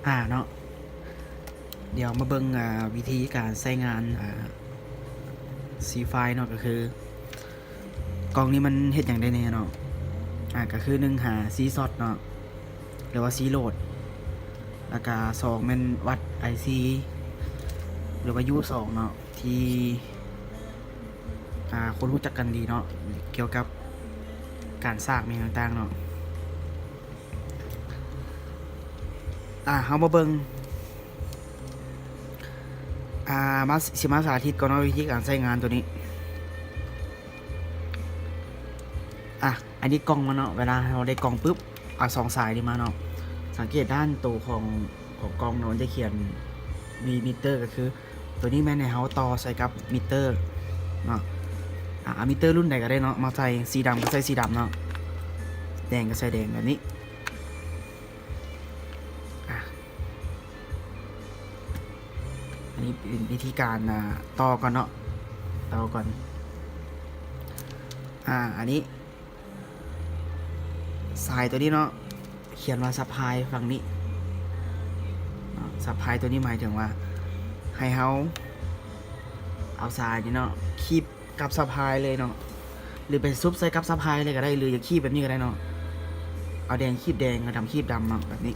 ອ່າເນາະ ດຽວມາເບິ່ງ ອ່າ ວິທີການໃຊ້ງານ ອ່າ ຊີຟາຍເນາະ ກໍຄື ກ່ອງນີ້ມັນເຮັດຫຍັງໄດ້ແດ່ເນາະ. ອ່າ ກໍຄືໜຶ່ງ ຫາຊີຊັອດເນາະ ຫຼືວ່າຊີໂຫຼດ ແລ້ວກະສອງແມ່ນວັດໄອຊີ ຫຼືວ່າຢູສອງເນາະ ທີ່ ອ່າ ຄົນຮູ້ຈັກກັນດີເນາະ ກ່ຽວກັບການສາກແມ່ນຫຍັງຕ່າງໆເນາະ. ອ່າ ເຮົາມາເບິ່ງ ອ່າ ມາ ຊິມາສາທິດກ່ອນເນາະ ວິທີການໃຊ້ງານໂຕນີ້. ອ່າ ອັນນີ້ກ່ອງມັນເນາະ ເວລາເຮົາໄດ້ກ່ອງປຶບ ເອົາສອງສາຍນີ້ມາເນາະ ສັງເກດດ້ານໂຕຂອງ ຂອງກ່ອງເນາະ ມັນຈະຂຽນມີມິເຕີ ກໍຄື ໂຕນີ້ແມ່ນໃຫ້ເຮົາຕໍ່ໃສ່ກັບມິເຕີເນາະ. ອ່າ ເອົາມິເຕີລຸ້ນໃດກໍໄດ້ເນາະ ມັກໃສ່ສີດຳກໍໃສ່ສີດຳເນາະ ແດງກໍໃສ່ແດງແບບນີ້. ອ່າ ອັນນີ້ເປັນວິທີການ ອ່າ ຕໍ່ກ່ອນເນາະ ຕໍ່ກ່ອນ. ອ່າ ອັນນີ້ ສາຍໂຕນີ້ເນາະ ຂຽນວ່າຊັບພາຍຝັ່ງນີ້ເນາະ. ຊັບພາຍໂຕນີ້ໝາຍເຖິງວ່າ ໃຫ້ເຮົາເອົາສາຍນີ້ເນາະ ຄີບກັບຊັບພາຍເລີຍເນາະ ຫຼືໄປຊຸບໃສ່ກັບຊັບພາຍເລີຍກໍໄດ້ ຫຼືຢາກຄີບແບບນີ້ກໍໄດ້ເນາະ. ເອົາແດງຄີບແດງ ເອົາດຳຄີບດຳເນາະ ແບບນີ້.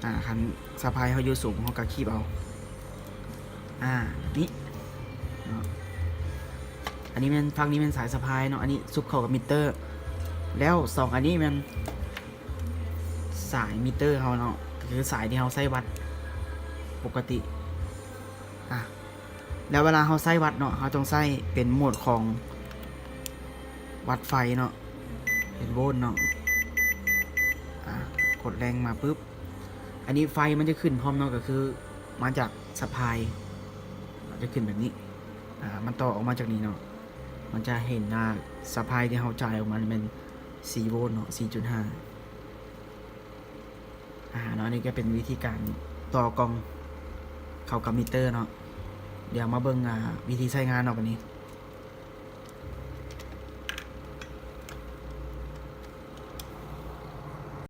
ອ່າ ຄັນຊັບພາຍເຮົາຢູ່ສູງ ເຮົາກໍຄີບເອົາ ອ່າ ແບບນີ້ເນາະ. ອັນນີ້ແມ່ນ ຝັ່ງນີ້ແມ່ນສາຍຊັບພາຍເນາະ ອັນນີ້ຊຸບເຂົ້າກັບມິເຕີ ແລ້ວສອງອັນນີ້ແມ່ນສາຍມິເຕີເຮົາເນາະ ກໍຄືສາຍທີ່ເຮົາໃຊ້ວັດປົກກະຕິ. ອ່າ ແລ້ວເວລາເຮົາໃຊ້ວັດເນາະ ເຮົາຕ້ອງໃຊ້ເປັນໂໝດຂອງວັດໄຟເນາະ ເປັນໂວນເນາະ. ອ່າ ກົດແລ່ງມາປຶບ ອັນນີ້ໄຟມັນຈະຂຶ້ນພ້ອມເນາະ ກໍຄືມາຈາກຊັບພາຍ ຈະຂຶ້ນແບບນີ້. ອ່າ ມັນຕໍ່ອອກມາຈາກນີ້ເນາະ ມັນຈະເຫັນ ອ່າ ຊັບພາຍທີ່ເຮົາຈ່າຍອອກມາແມ່ນສີ່ໂວນເນາະ ສີ່ຈຸດຫ້າ. ອ່າ ເນາະ ອັນນີ້ກໍເປັນວິທີການຕໍ່ກ່ອງເຂົ້າກັບມິເຕີເນາະ. ດຽວມາເບິ່ງ ອ່າ ວິທີໃຊ້ງານເນາະ ບັດນີ້